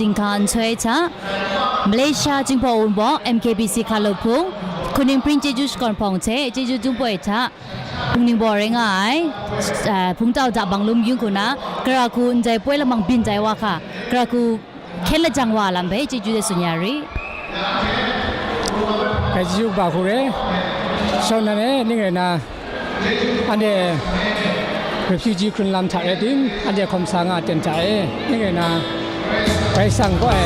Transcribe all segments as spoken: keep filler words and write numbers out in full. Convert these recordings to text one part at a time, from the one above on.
Ginhka nsoi hta, Malaysia Jinghpaw Wunpawng M K B C hkalup hpung, Hkungning Hpring Chyeju Shakawn Hpawng hte Chyeju Dum Poi hta, Hpungning Baw rai nga ai, eh, Hpungtau Dabang Lum Yung hku na, gara hku ndai poi lamang byin tai wa hka, gara hku hkyen lajang wa lam hpe chyeju de tsun ya ri. Ngai chyeju kaba hku re, shawng nan e, ning rai na, anhte refugee hkrun lam hta rai tim, anhte hkawm sa nga ten hta e, ning rai na, Karai Kasang kaw e,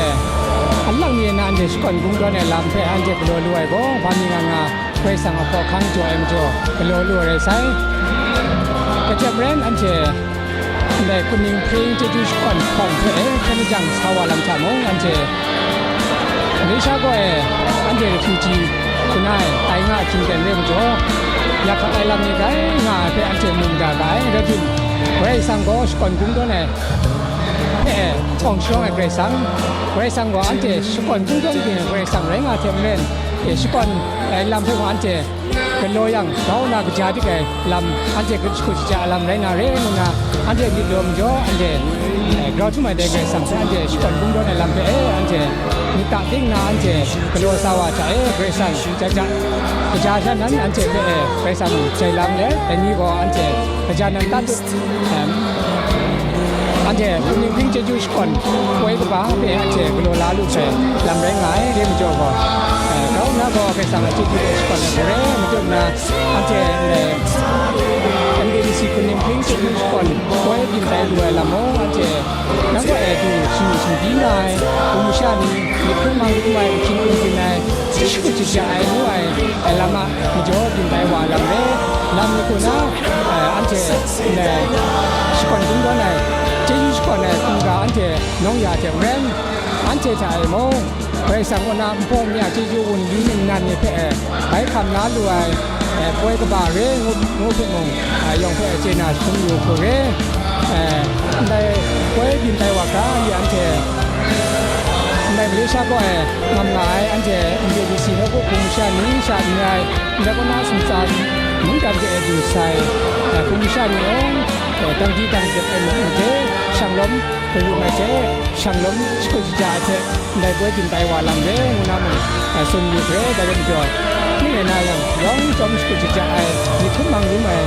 alang mi na anhte shakawn kungdawn ai lam hpe anhte galaw lu ai gaw, hpa mi nga nga, Karai Kasang a hkawhkang jaw ai majaw, galaw lu ai rai sai. Kaja maren anhte ndai Hkungning Hpring Chyeju Shakawn Hpawng hpe hkyen lajang sa wa lam hta mung, anhte Malaysia kaw e anhte refugee hkun ai tai nga ahkying ten re majaw, yak hkak ai lam ni tai nga ai hpe anhte mu mada ga ai. Rai tim, Karai Kasang gaw shakawn kungdawn ai hpe awng sharawng ai Karai Kasang, Karai Kasang gaw anhte shakawn kungdawn ting ai Karai Kasang rai nga hte maren, e, shakawn ai lam hpe gaw anhte galaw yang, grau nna kaja dik ai lam, anhte shakut shaja ai lam rai na re ngu nna, anhte myit daw majaw, anhte, eh, grau htum ai dai Karai Kasang hpe anhte shakawn kungdawn ai lam hpe, eh, anhte myit ta ting nna anhte galaw sa wa hta e, Karai Kasang jaja, kaja sha nan anhte hpe, eh, Karai Kasang jai lang let, dai ni gaw anhte kaja nan tat Em, anhte Hkungning Hpring Chyeju Shakawn poi kaba hpe anhte galaw la lu sai lam rai nga ai, re majaw gaw, eh, grau nna gaw Karai Kasang a chyeju e shakawn ai hku re, matut nna anhte ndai M K B C Hkungning Hpring Chyeju Shakawn poi byin tai lu ai lam mung, anhte nang kaw e du shingnu shingbyi nga ai, hpung masha ni, myit hpung mang hpung ai, hpung hpung byin ai, shakut shaja ai ngu ai, ai lam a majaw byin tai wa lam re, lam ni hku na, eh, anhte ndai shakawn kungdawn ai, chyeju shakawn ai hkungga anhte nawng ya hte maren, anhte hta e mung, Karai Kasang kaw na npawng mi a chyeju wunli ningnan ni hpe, eh, bai hkam na lu ai, eh, poi kaba re ngu, ngu hpe mung, eh, yawng hpe chye na jahtum yu hku re, eh, ndai poi byin tai wa hkra ni anhte, ndai Malaysia kaw e ngam nga ai anhte M K B C nawku hpung masha ni sha n rai, ndai kaw na sumtsa mungdan de e du sai, eh, hpung masha ni yawng, eh, dang di dang dep ai mung hte, shanglawm, Hkungning Hpring hte shanglawm shakut shaja ai hte ndai poi byin tai wa lam re ngu na mung, eh, tsun yu hkre, dai rai majaw, ning rai na yang, yawng chyawm shakut shaja ai, myit hpung mang rum ai,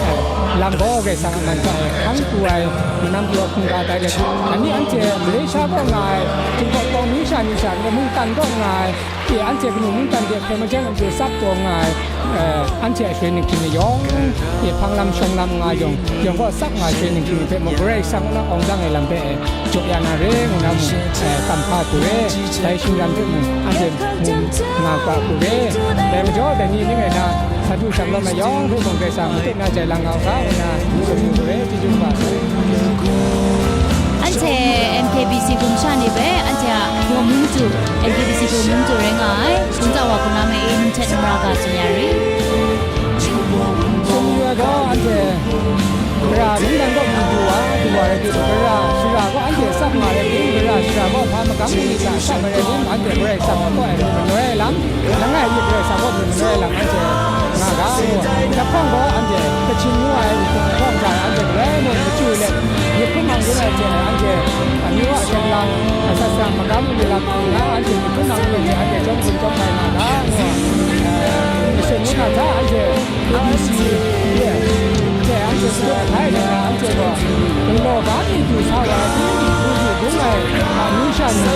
eh, lam gaw Karai Kasang a man hta e hkang pru ai, manam pru ai hkungga tai let, ani anhte Malaysia kaw nga ai, Jinghpaw Wunpawng mung sha ni sha, mungkan kaw nga ai, Pyi anhte kanu mungkan de hkoi majen du tsap taw nga ai, eh, anhte a shaloi ningting e yawng, pyi hpang lam shawng lam nga yawng, yawng gaw tsap nga ai shaloi ningting hpe mung Karai Kasang kaw na awng dang ai lam hpe, eh, jaw ya na re ngu na mung, eh, kam hpa hku re, dai shinggan hpe mung anhte mung nga kra hku re, dai majaw dai ni ning rai na, sa du shang lawm ai yawng hpe mung Karai Kasang matut na jai lang nga u ga, ngu na tsun yu hku re, chyeju kaba sai. Anhte M K B C hpung masha ni hpe anhte a Hpung Mungtu, M K B C Hpung Mungtu rai nga ai, Hpung Tau Wa Hkungga Mei E Hpung Htet Namra ga tsun ya ri. Tsun yu ai gaw, anhte gara mungdan kaw du wa, du wa rai timung, gara shara gaw anhte tsap nga rai timung, gara shara gaw hpa magam ni hta tsap ai rai timung, anhte Karai Kasang kaw ai hpung manoi ai lam, langai mi Karai Kasang kaw hpung manoi ai lam anhte nga ga, ngu ai. Dap hkawng gaw anhte Kachin ngu ai hpawng hta anhte galoi mung machyu let, myit hpung mang dun ai hte anhte amyu a hten lang, atsat sa magam ni lam nga anhte myit hpung mang dun ai hte anhte chyawm hkum chyawm bai nga ga, ngu ai. Eh, Masen ngu na hta anhte A B C, hte anhte sut ai rai na, anhte gaw galaw ga mi du sa wa ai, du du bung ai, a, amyu sha ni,